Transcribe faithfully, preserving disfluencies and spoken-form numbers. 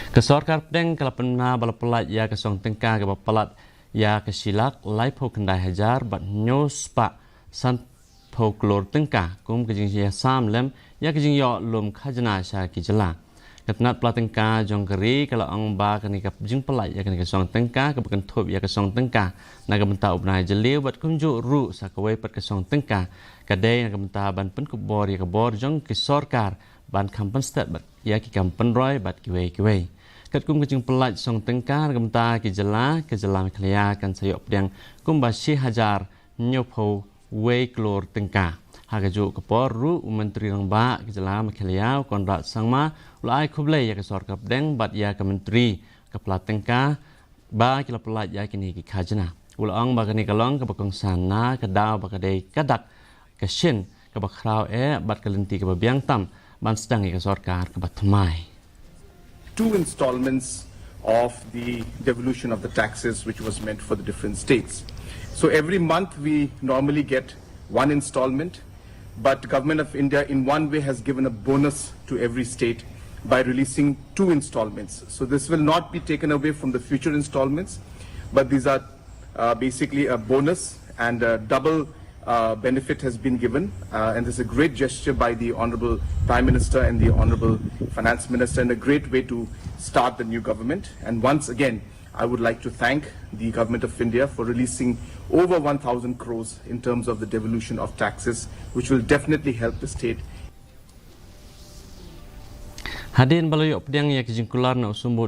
Ka sorkar pdeng ka la pynbna ba la pyllait ïa ka song tyngka kaba palat ïa ka shi lak laiphew khyndai hajar bad hynñiew spah sanphew klur tyngka kum ka jingïasam lem ïa ka jingïoh lum khajna sha ki jylla. Ka tnat pla tyngka jong ka ri ka la ong ba kane ka jingpyllait ïa kane ka song tyngka kaba kynthup ïa ka song tyngka na ka bynta u bnai jylliew bad kumjuh ruh sa kawei pat ka song tyngka ka dei na ka bynta ban pynkupbor ïa ka bor jong ki sorkar ban kham pynstet bad ïa ki kam pynroi bad kiwei kiwei. Katkum ka jingpyllait song tyngka na ka bynta ki jylla, ka jylla Meghalaya kan sa ïoh pdiang kumba shi hajar hynñiewphew wei klur tyngka. Ha kajuh ka por ruh u Myntri Rangbah ka jylla Meghalaya u Conrad Sangma u la ai khublei ïa ka sorkar pdeng bad ïa ka Myntri ka pla tyngka ba ki la pyllait ïa kine ki khajna. U la ong ba kane ka long kaba kongsan na ka daw ba ka dei ka dak ka shin kaba khraw eh bad ka lynti kaba biang tam ban sdang ïa ka sorkar kaba thymmai. Two installments of the devolution of the taxes which was meant for the different states. So every month we normally get one installment, but Government of India in one way has given a bonus to every state by releasing two installments. So this will not be taken away from the future installments, but these are uh, basically a bonus and a double uh, benefit has been given. Uh, and this is a great gesture by the Honorable Prime Minister and the Honorable Finance Minister, and a great way to start the new government. And once again, I would like to thank the Government of India for releasing over one thousand crores in terms of the devolution of taxes, which will definitely help the state. Hadien ba la ïoh pdiang ïa ki jingkular na u Symbud